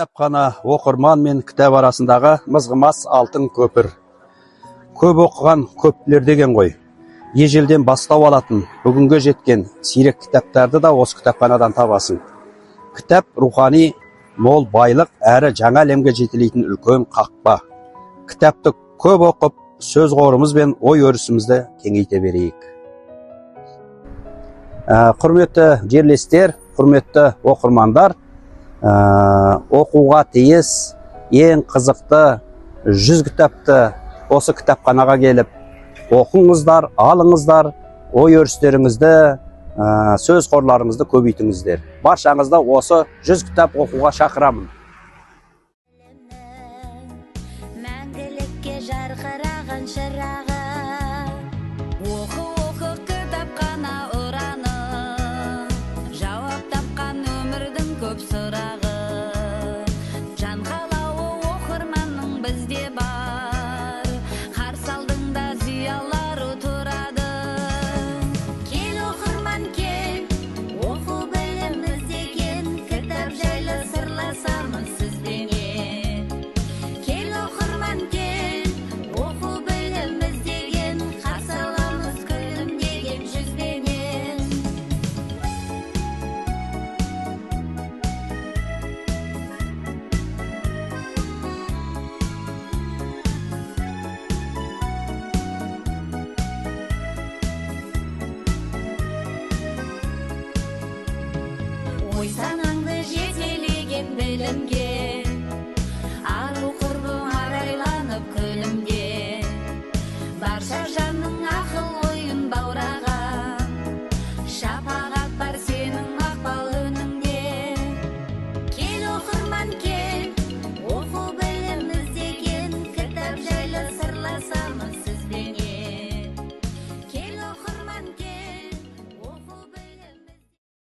Кітапхана оқырман мен кітап арасындағы мызғымас алтын көпір. Көп оқыған көп білер деген ғой. Ежелден бастау алатын, бүгінге жеткен сирек кітаптарды да осы кітапханадан табасың. Кітап рухани мол байлық әрі жаңа әлемге жетелейтін үлкен қақпа. Кітапты көп оқып, сөз қорымыз бен ой өрісімізді кеңейте берейік. Құрметті жерлестер, құрметті оқырмандар, оқуға тиіс ең қызықты 100 кітапты осы кітапханаға келіп оқыңыздар, алыңыздар, ой өрістеріңізді, сөз қорларыңызды көбейтіңіздер. Баршаңызды осы 100 кітап оқуға шақырамын. Мәңгілікке жарқыраған шырағы. Оқы, оқы, кітапхана ұраны, жауап тапқан өмірдің көп сұрағы. Жан қалауы оқырманның бізде бар, қарсы алдыңда зиялылар тұрады. Кел, оқырман, кел, оқу білім іздеген, кітап жайлы сырласамыз сізбенен. Кел, оқырман, кел, оқу білім іздеген, қарсы аламыз күлімдеген жүзбенен. Ой санаңды жетелеген білімге, ару құрбың арайланып күлімге. Барша